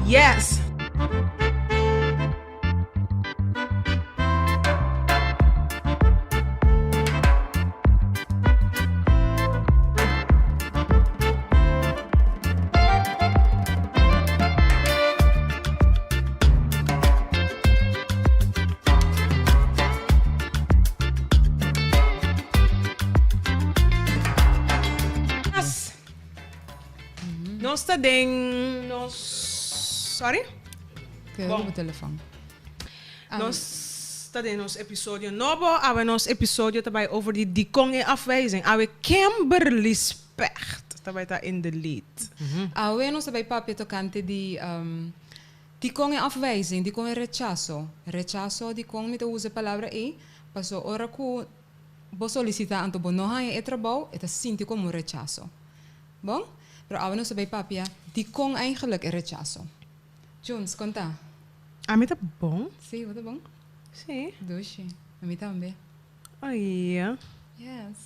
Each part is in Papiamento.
Yes! Nos ta den nos sorry. Keda ku bo telefòn. Nos ta den nos episodio nobo. Awe nos episodio ta bai over di dikon e afwijzing. Awe Kimberly Specht ta bai ta in de lead. Awe nos ta bai papia tokante di dikon e afwijzing, dikon e rechaso. Rechaso, dikon mi ta usa e palabra ei? Paso ora ku bo solisitá anto bo no haña e trabou, e ta sinti komo un rechaso. Bon? Pero awe nos ta bai papia dikon eigenlijk e rechaso. Juns, kon ta? Ami ta bon. Sí, bo ta bon? Sí. Dushi. Ami tambe. Oh ya. Yes.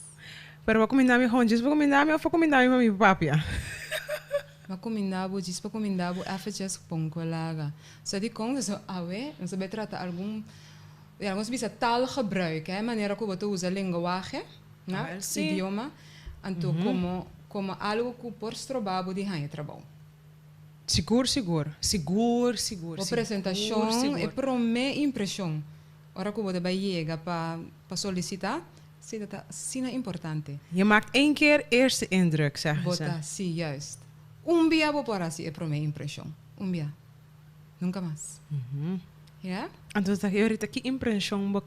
Pero bo a kuminda mi hon djis pa kuminda mi of a kuminda mi pa mi papia? Mi a kuminda bo djis pa kuminda bo eventjes pon ku laga. Sa dikon? Pasobra awe nos ta bai trata algun, ya nos bisa taalgebruik, hè, manera ku bo ta usa lenguahe, na, idioma, anto komo komo algu ku por stroba bo di haña trabou. Sigur, sigur. Sigur, sigur. Bo presentashon, e promé impreshon ora ku bo ta bai yega pa pa solisitá, si ta ta asina importante. Je maakt één keer eerste indruk, zeggen Bo ze. ta, si, juist. Un bia bo por hasi e promé impreshon. Un bia. Nunka mas. Ja? Anto ta ahorita ki impreshon bo,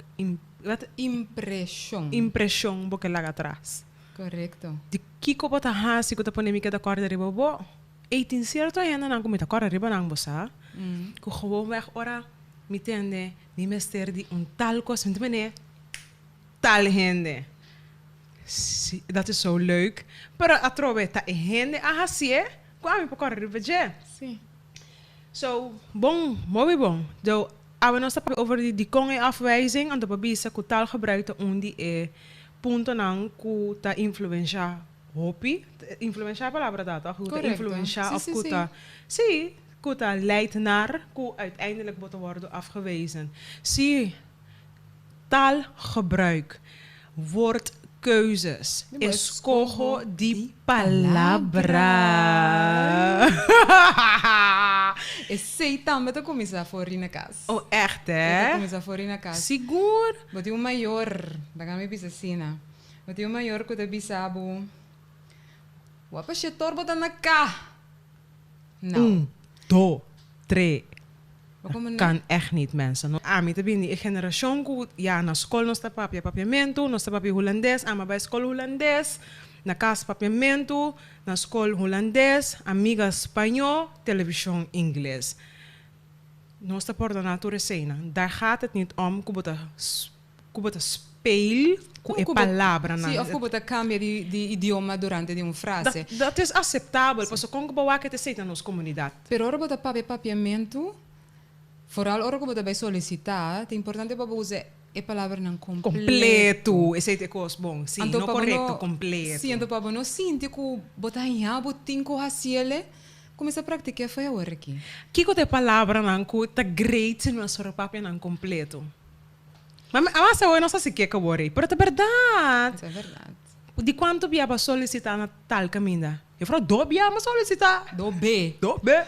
wat? Impreshon. Impreshon bo ke laga atras. Korekto. Di kiko bo ta hasi ku ta pone mi keda kòrda riba bo? Ey tin cierto hendenan cu mi ta corda riba nan, bo sa, cu gewoonweg ora mi tende mi mester di un tal cos, mi ta mene tal hende. Si, dat is zo leuk. Pero atrobe ta e hende a hacié cu ami por corda riba dje. Si. So, bon, mooi bon. Do, awe nos ta papia over di dicon e afwijzing, anto pa bisa cu taalgebruik ta un di e puntonan cu ta influencia Hopi, influensha e palabra ta toch? Ku ta influensha of ku ta, sí, ku ta leidt naar ku uiteindelijk bo ta wordo afgewezen. Sí, taalgebruik, woordkeuzes, eskoho di palabra. Esei tambe ta kuminsá for di na kas. Oh, ègt hè? E ta kuminsá for di na kas. Sigur. Bo tin un mayor, laga mi bisa asina. Bo tin un mayor ku ta bisa bo, Wak pa shetor bo ta na ka! Nou. Un, do, tre. Dat kan echt niet, mensen. Ami ta bini di e generashon ku ya na skol nos ta papia papiamentu, nos ta papia hulandes, ami a bai skol hulandes, na kas papiamentu, na skol hulandes, amiga spañó, televishon ingles. Nos ta pordoná tur eseinan. Daar gaat het niet om ku bo ta Ku bo ta speel ku e palabranan. Sí, òf ku bo ta kambia di idioma durante di un frase. Dat is aseptabel, pasobra kon ku bo wak e ta esei na nos komunidat. Pero ora bo ta papia papiamentu, foral ora ku bo ta bai solisitá, ta importante pa bo usa e palabranan kompletu. Kompletu, esei ta e kos bon, sí, no korekto, kompletu. Sí, anto pa bo no sinti ku bo ta haña bo tin ku hasiel, kuminsá praktik'é fo'i awor aki. Kiko ta e palabranan ku ta great si nos ora papia nan kompletu? Ma mi a sa hoy nos a si keka wor ei, pero ta berdad. Ta berdad. Di cuanto bia bo a solicita na tal caminda? Juffrouw, do bia mi a solicita. Do be. Do be.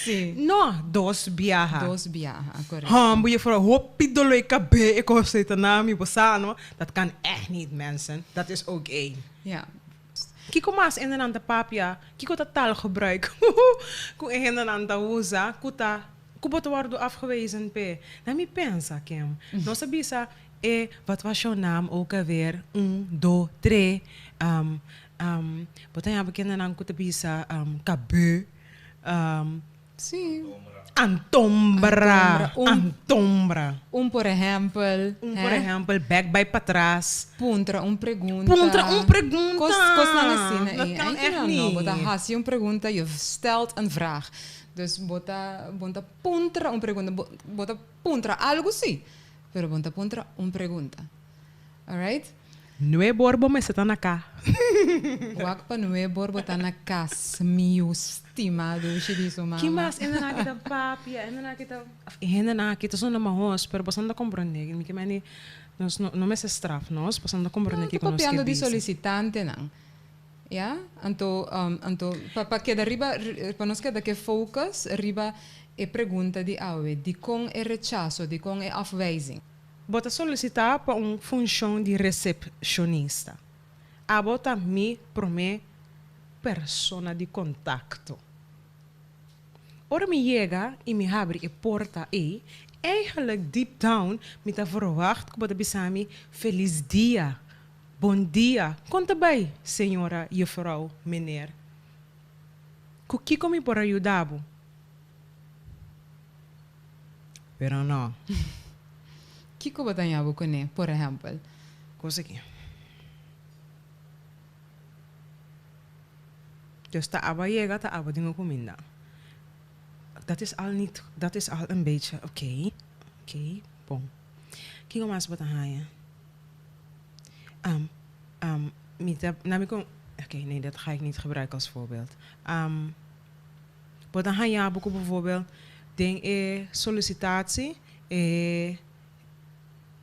Si. No, dos biaha. Dos biaha, correcto. Hombo, juffrouw, hopi dolor e cabe e cos ei ta na mi, bo sa no? Dat kan echt niet, mensen. Dat is ook één. Ja. Kiko mas hendenan ta papia? Kiko ta taalgebruik ku e hendenan ta usa ku ta Ku bo ta wòrdu afgewezen p'e? Na mi pensa, Kim. Nos a bisa e wat was jouw naam ook alweer? Un, do, tre. Um, um, bo ta yama kendenan ku ta bisa um, kabé, um, Sí. Antombra. Antombra. Un, Antombra. Un por ehèmpel. Un por ehèmpel, bèk bai patras. Puntra un pregunta. Puntra un pregunta. Kos, kosnan asina. Dat kan ègt niet. No, bo ta hasi un pregunta, je stelt een vraag. Dus bo ta bo ta puntra un pregunta. Bo bo ta puntra algu si, pero bo ta puntra un pregunta. Alright? Nuebor bo mester ta na ka. Wak pa nuebor bo ta na kas, mi yu stima, dushi di su mama. Ki mas hendenan aki ta papia, hendenan aki ta, of hendenan aki ta sona mahos, pero boso no ta komprondé. Mi ke meni nos no no mester straf nos, boso no ta komprondé No, ta kiko nos ke papiando di bisa. solisitantenan, ya. Anto, anto pa pa keda riba, pa nos keda ke focus riba e pregunta di awe, dikon e rechaso, dikon e afwijzing? Bo ta solisitá pa un funshon di resepshonista. Abo ta mi promé persona di kontakto. Ora mi yega i mi habri e porta ei, eigenlijk deep down mi ta verwacht ku bo ta bisa mi, Felis dia, bon dia, kon ta bai, señora, juffrouw, meneer? Ku kiko mi por a yuda bo? Pero no. Kiko bo ta ña bo kuné, por ehèmpel? Kos aki. Dus ta aba yega, ta aba den e kuminda. Dat is al niet, dat is al een beetje, oké, oké, bon. Kiko mas bo ta haña? Mi ta, na mi kon, oké, nee, dat ga ik niet gebruiken als voorbeeld. Bo ta haña bo ku bijvoorbeeld den e solicitatie e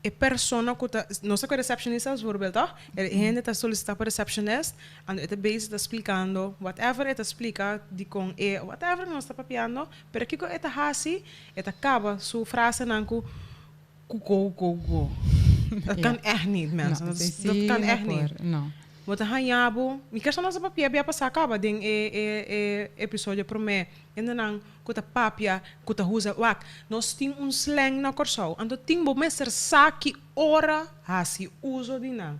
e persona ku ta, nos ta ku e receptionist als voorbeeld toch? E hende ta solicita pa receptionist, anto e ta bezig ta splikando whatever e ta splika dikon e whatever nos ta papiando, pero kiko e ta hasi? E ta kaba su frasenan ku ku go go go. Dat kan echt niet mensen, dat kan echt niet. Bo ta haña bo, mi kier sa nos a papia bia pasá kaba den e e e episodio promé, hendenan ku ta papia, ku ta usa, wak, nos tin un slang na Kòrsou, anto tin bo mester sa ki ora hasi uso di nan.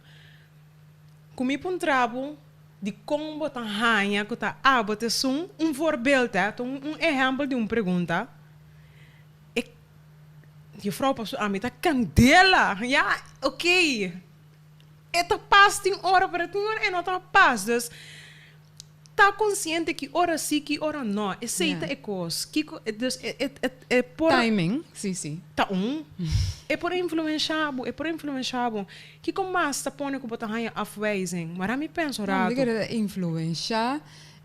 Ku mi puntra bo dikon bo ta haña ku ta abo ta esun, un voorbeeld hè, ta un un ehèmpel di un pregunta, e juffrouw pasobra ami ta kandela, ya, oké. E ta pas tin ora, pero tin ora e no ta pas. Dus, ta konsiente ki ora si, ki ora no. Esei ta e kos. Kiko, dus e, e, e, e por. Timing, si, si. Ta un. E por influensha bo, e por influensha bo. Kiko mas ta pone ku bo ta haña afwijzing? Mara mi pensa un No, mi ratu. ta kere ta influensha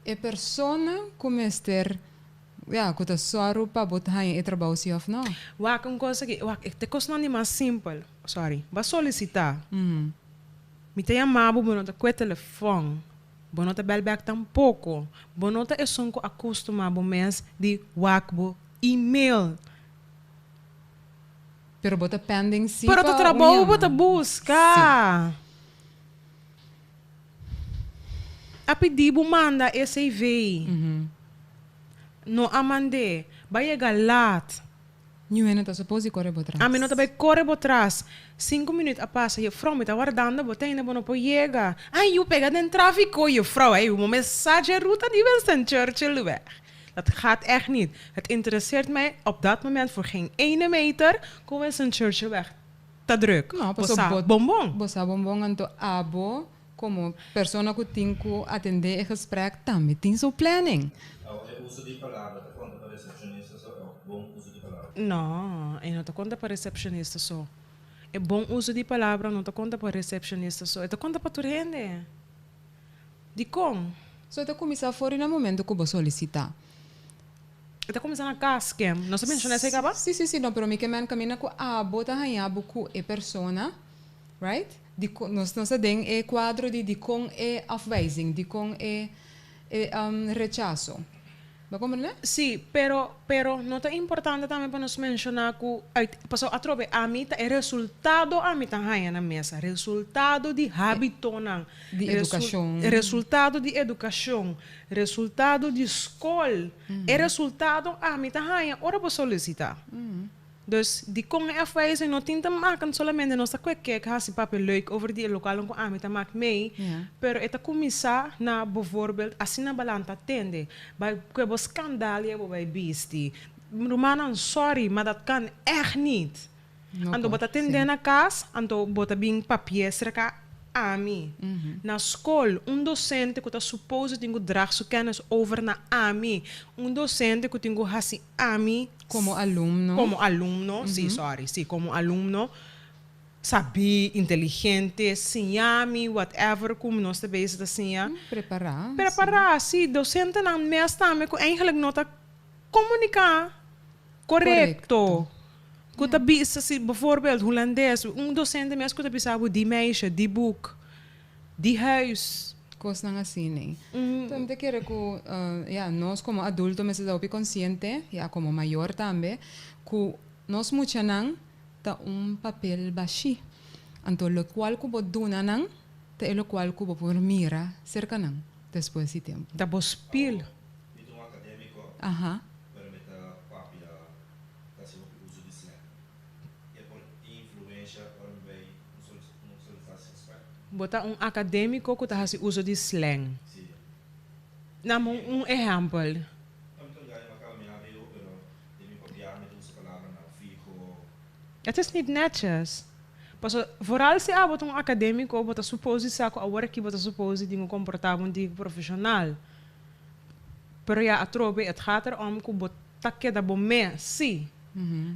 e persona ku mester, ya, ku ta sòru pa bo ta haña e trabou si òf no. Wak un kos aki, wak, e kosnan di mas simpel. Sorry, bo a solicita. Mi ta yama bo, bo no ta kue telefon. Bo no ta bel bek tampoco. Bo no ta esun cu a custuma bo mes di wak bo email. Pero bo ta pending si Pero ta pa un trabou bo yama. ta busca. Si. A pidi bo manda e CV. No a mand'é. Bo a yega laat. Niun hende ta supos di kore bo tras. Ami no ta bai kore bo tras. Sinku minuut a pasa, jefrouw, mi ta wardando bo te ainda bo no por yega. Ai, yu pega den trafiko, jefrouw. Ei, bo mes sa dje ruta di Winston Churchill weg. Dat gaat echt niet. Het interesseert mij op dat moment voor geen ene meter ku Winston Churchill weg ta druk. No, Bo paso sa bo bonbon. Bo sa bonbon, anto abo komo persona ku tin ku atendé e gesprek tambe tin su planning. Awo e uso di palabra ta konta pa resepshonista so òf bon uso di palabra? No, e no ta konta pa resepshonista so. E bon uso di palabra no ta konta pa resepshonista so, e ta konta pa tur hende. Dikon? So e ta kuminsá for di na momento ku bo solisitá. E ta kuminsá na kas, Kim. Nos a menshoná esei kaba? Sí, sí, sí. No, pero mi ke men kaminda ku abo ta haña bo ku e persona, right? Dikon, nos nos ta den e kuadro di dikon e afwijzing, dikon e e rechaso. Bo a komprendé? Sí, pero, pero no ta importante tambe pa nos menshoná ku uit, pasobra atrobe ami ta e resultado ami ta haña na mesa, resultado di hábitonan, Di edukashon. resultado di edukashon, resultado di skol, e resultado ami ta haña ora bo solisitá. Dus, dikon e afwijzing no tin ta makan solamente nos ta kue kek hasi papia leuk over di e lokalnan ku ami ta mak mei, pero e ta kuminsá na bijvoorbeeld asina balan ta tende, bai kue bo skandalia bo bai bisti. Rumannan sorry, ma dat kan ègt niet. Anto bo ta tendé na kas, anto bo ta bin papi'é serka ami. Na skol, un dosente ku ta supose tin ku drag su kènis over na ami, un dosente ku tin ku hasi ami Komo alumno. Komo alumno, sí, sorry, sí, komo alumno. Sabí, inteligente, siña mi, whatever ku nos ta bezig ta siña. Prepará. Prepará, sí. Dosentenan mes tambe ku eigenlijk no ta komuniká korekto. Ku ta bisa si, bijvoorbeeld hulandes, un dosente mes ku ta bisa bo die meisje, die boek, die huis. Kosnan asina. Enton mi ta kere ku, ya, nos komo adulto mester ta hopi konsiente, ya, komo mayor tambe, ku nos muchanan Ta un papel bashí. Anto lokual ku bo duna nan ta e lokual ku bo por mira serka nan despues di tempu. Ta bo spil. Mi ta un akadémiko, pero mi ta papia ta hasi hopi uso di slang. E por tin influensha ora mi bai un solicitatiegesprek? Bo ta un akadémiko ku ta hasi uso di slang. Sí. Dame un ehèmpel. Het is niet netjes. Paso, vooral si abo ta un academico, bo ta suppose di sa cu awor aki bo ta suppose di tin un comporta bo un tiki profesional. Pero ya atrobe het gaat er om cu bo ta keda bo mes, si.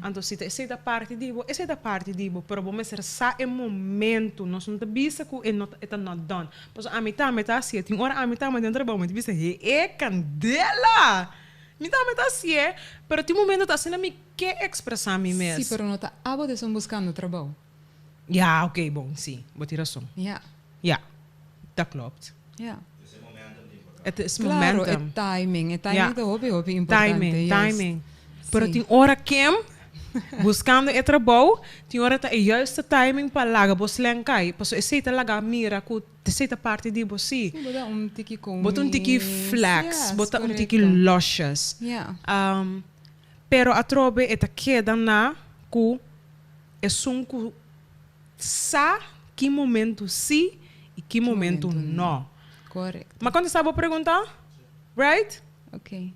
Anto si ta esey ta parti di bo, esey ta parti di bo, pero bo mester sa e momento. Nos no ta bisa cu e no ta, e ta not done. Paso ami tambe ta hacié, tin ora ami tambe den trabao mi ta bisa, he e candela! Mi tambe ta hacié, pero tin momento ta asina mi ke expresá mi mes. Sí, pero no ta abo ta esun buscando trabou. Ja, oké, bon, sí, bo tin rason. Ja. Ja, dat klopt. Ja. Dus e momentum ta importante. Het is momentum. Claro, e timing, e timing ta hopi, hopi importante. Timing, juist. timing. Pero Sí. tin ora Kim, buscando e trabou, tin ora ta e juiste timing pa laga bo slang kai, pasobra esei ta laga mira cu Esei ta parti di bo, sí. Sí, bo ta un tiki komis. Bo ta un tiki flex, Yes, bo ta un tiki korekto. losjes. Ja. Pero atrobe e ta keda na ku esun ku sa ki momentu sí i ki momentu no. Korekto. M'a kontestá bo pregunta? Right? Oké.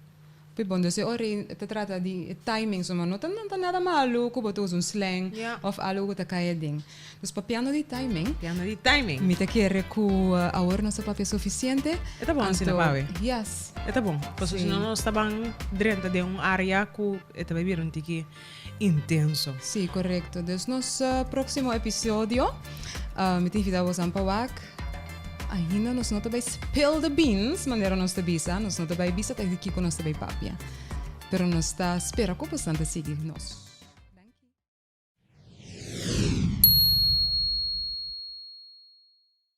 Pui bon, dus e ora ei ta trata di e timing, so no ta no ta nada malu ku bo ta usa un slang of algu ku ta kai aden. Dus papiando di timing, Papiando di timing. mi ta kere ku awor nos a papia sufisiente. E ta bon asina, Anto, Pawe. yes. E ta bon, pasobra si no nos ta ban drenta den un área ku e ta bai bira un tiki intenso. Sí, korekto. Dus nos próksimo episodio mi ta invitá bosan pa wak. Ainda nos no ta bai spill the beans, manera nos ta bisa. Nos no ta bai bisa ta di kiko nos ta bai papia. Pero nos ta spera ku bosan ta sigui nos.